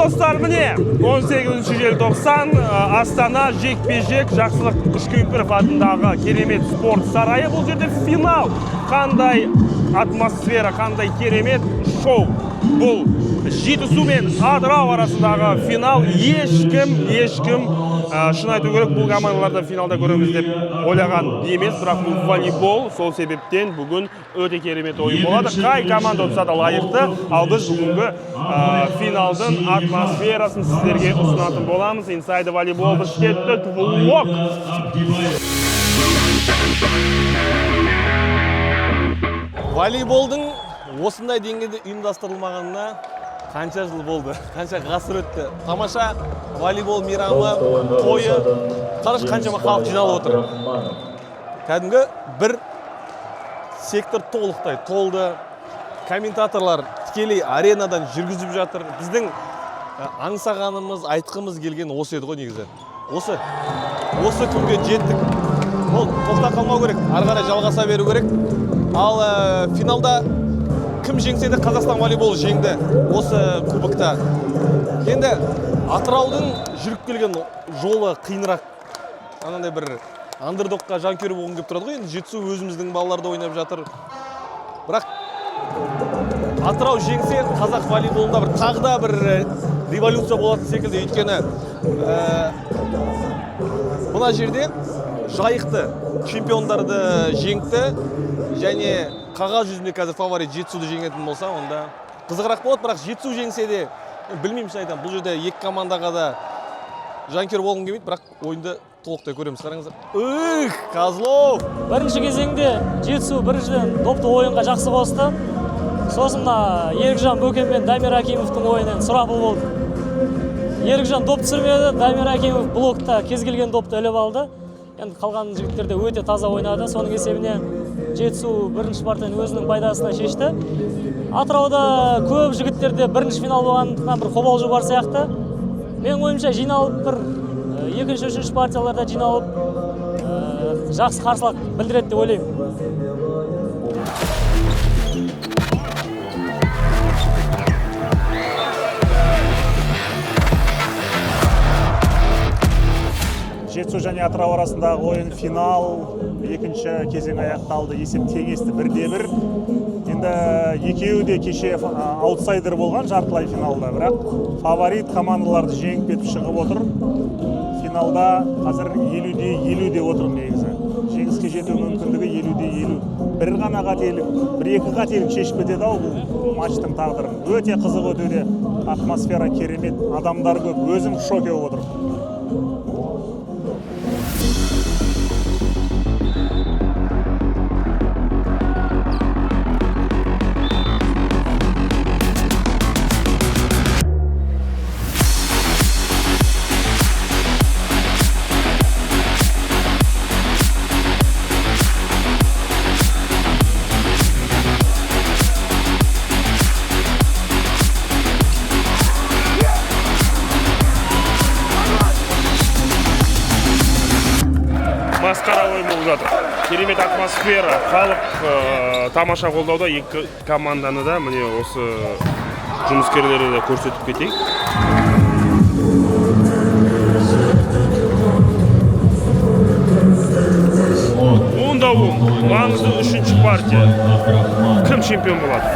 Достар, міне 18 желтоқсан, Астана жекпе-жек Жақсылық Үшкемпіров атындағы керемет спорт сарайы. Бұл жерде финал. Қандай атмосфера, қандай керемет шоу. Бұл Жетісу мен Атырау арасындағы финал. Ешкім, шын айту керек, бұл командаларды финалда көреміз деп ойлаған емес, бірақ бұл волейбол, сол себептен бүгін өте керемет ойын болады. Қай команда ұтса да лайықты, ал біз бүгінгі финалдың атмосферасын сіздерге ұсынатын боламыз. Inside волейбол, біз кеттік, влог. Волейболдың осындай деңгейде ұйымдастырылмағанына қанша жыл болды, қанша ғасыр өтті. Тамаша волейбол мейрамы, тойы. Қарашы, қаншама халық жиналып отыр. Кәдімгі бір сектор толықтай толды. Комментаторлар тікелей аренадан жүргізіп жатыр. Біздің аңсағанымыз, айтқымыз келген осы еді ғой негізі. Осы күнге жеттік. Ол тоқтап қалмау керек, ары қарай жалғаса беру керек. Ал финалда кім жеңсе де, Қазақстан волейболы жеңді осы кубокта. Енді Атыраудың жүріп келген жолы қиынырақ. Анандай бір андердогқа жанкүйер болғым келіп тұрады ғой. Енді Жетісу өзіміздің балалар да ойнап жатыр. Бірақ Атырау жеңсе, қазақ волейболында бір тағы да бір революция болатын секілді. Өйткені мына жерде Жайықты, чемпиондарды жеңді және қағаз жүзінде қазір фаворит Жетісуды жеңетін болса, онда қызығырақ болады. Бірақ Жетісу жеңсе де, білмеймін, шын айтамын, бұл жерде екі командаға да жанкүйер болғым келмейді, бірақ ойынды толықтай көреміз. Қараңыздар, ых, Козлов! Бірінші кезеңде Жетісу біріншіден допты ойынға жақсы қосты. Сосын мына Ерікжан Бөкен мен Дамир Акимовтың ойыны енді сұрапыл болды. Ерікжан доп түсірмеді, Дамир Акимов блокта кез келген допты іліп алды. Енді қалған жігіттер де өте таза ойнады. Соның есебіне Жетісу бірінші партияны өзінің пайдасына шешті. Атырауда көп жігіттерде бірінші финал болғандықтан бір қобалжу бар сияқты. Менің ойымша, жиналып бір екінші, үшінші партияларда жиналып, жақсы қарсылық білдіреді деп ойлаймын. Жетісу және Атырау арасындағы ойын, финал, екінші кезең аяқталды. Есеп теңесті, 1-1. Енді екеуі де кеше аутсайдер болған жартылай финалда, бірақ фаворит командаларды жеңіп кетіп шығып отыр. Финалда қазір 50-де 50 деп отырмын негізі. Жеңіске жету мүмкіндігі 50-де 50. Бір ғана қателік, бір екі қателік шешіп кетеді ау бұл матчтың тағдырын. Өте қызық өтуде, атмосфера керемет, адамдар көп, өзім в шоке болып отырмын. Масқара ойын болып жатыр. Керемет атмосфера, халық тамаша қолдауда екі команданы да. Міне, осы жұмыскерлері де көрсетіп кетейік. 10 да 10, маңызды үшінші партия. Кім чемпион болады?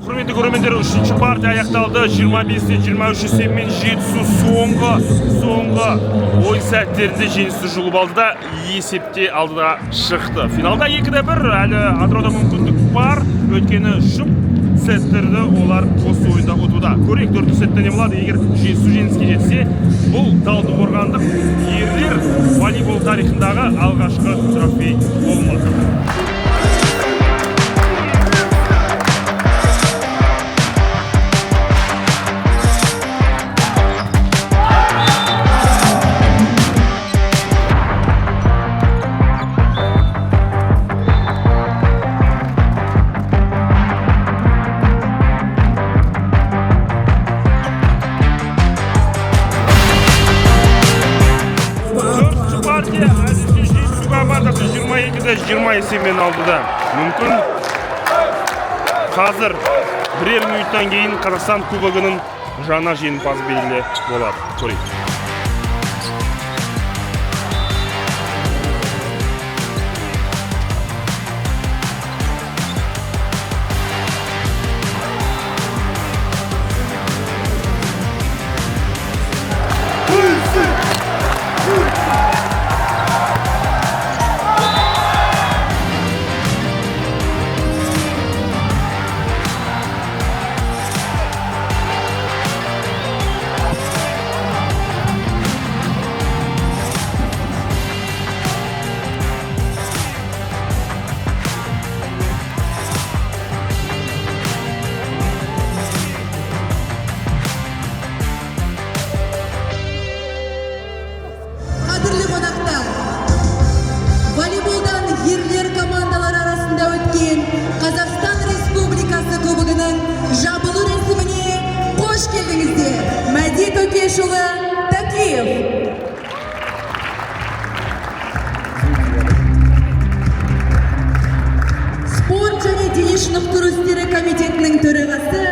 Құрметті көрермендер, үшінші партия аяқталды. 25-23 есебімен Жетісу соңғы ойын сәттерінде жеңісті жұлып алды да, есепте алдыға шықты. Финалда 2-1, әлі Атырауда мүмкіндік бар. Өйткені жұп сеттерді олар осы ойында ұтуда. Көрейік, төртінші сетте не болады? Егер Жетісу жеңіске жетсе, бұл талдықорғандық ерлер волейбол тарихындағы алғашқы трофей болмақ. Төртінші партия әзірше Жетісу командасы 22-20 есебімен алдыда. Мүмкін қазір бірер минуттан кейін Қазақстан кубогының жаңа жеңімпазы белгілі болады. Көрейік. Қадірлі қонақтар, волейболдан ерлер командалары арасында өткен Қазақстан Республикасы Кубогының жабылу рәсіміне қош келдіңіздер. Мәди Төкешұлы Такиев. Спорт және дене шынықтыру істері комитетінің төрағасы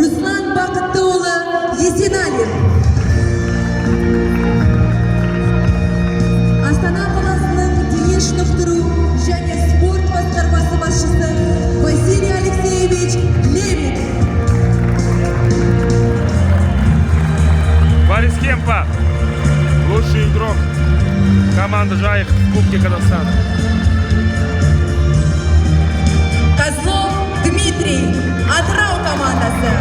Руслан Бақыттыұлы Есеналин. Астана қаласының дене шынықтыру және спорт басқармасы басшысы Василий Алексеевич Левит. Борис Кемпа, лучший игрок команды «Жайық» в Кубке Казахстана. Козлов Дмитрий, Атырау командасы.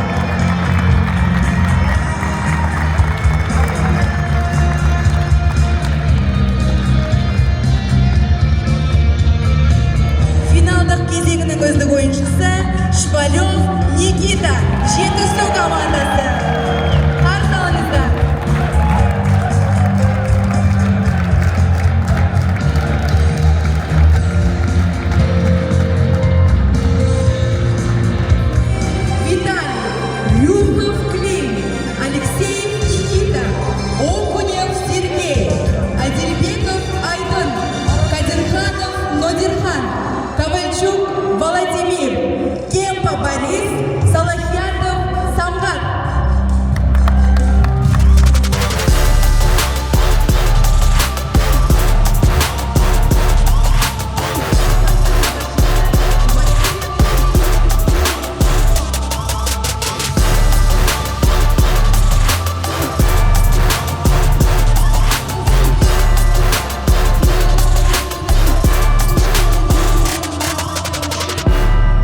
Финалдық кезеңінің үздік ойыншысы Шпалев Никита, Жетісу командасы. Қарсы алыңыздар. Виталий Рюхов Клим, Алексеев Никита, Окунев Сергей, Адильбеков Айдын, Кадирханов Нодирхан, Ковальчук Владимир, Кемпа Борис, Салахьянов Самгат.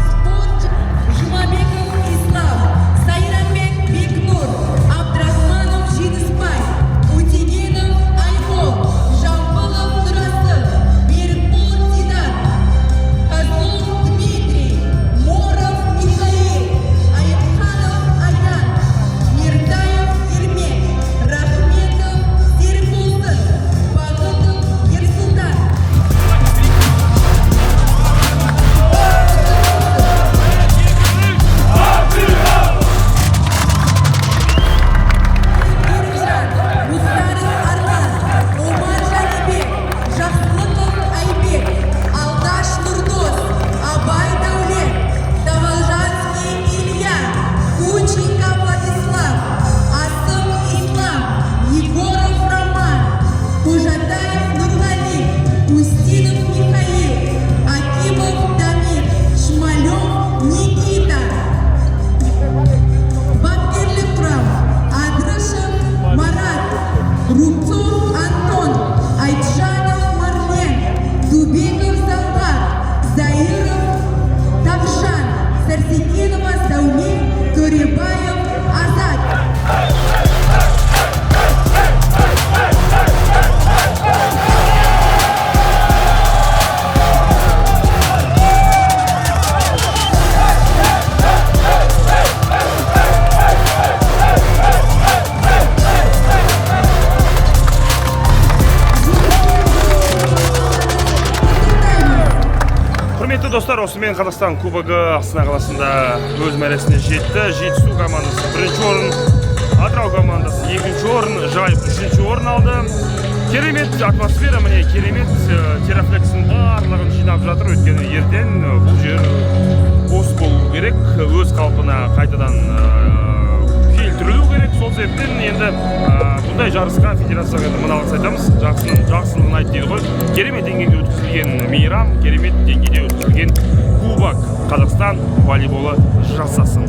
Спорт Жұмабек. Елубаев Азат. Құрметті достар, осымен Қазақстан кубогы Астана қаласында өз мәресіне жетті. Жетісу командасы бірінші орын, Атырау командасы екінші орын, Жайық үшінші орын алды. Керемет атмосфера, міне, керемет. Терафлекстің барлығын жинап жатыр, өйткені ертең бұл жер бос болу керек, өз қалпына қайтадан келтірілу керек. Сол себептен енді бұндай жарысқа федерацияға енді мың алғыс айтамыз. Жақсының жақсылығын айт дейді ғой. Керемет деңгейде өткізілген мейрам, керемет деңгейде өткізілген кубок. Қазақстан волейболы жасасын!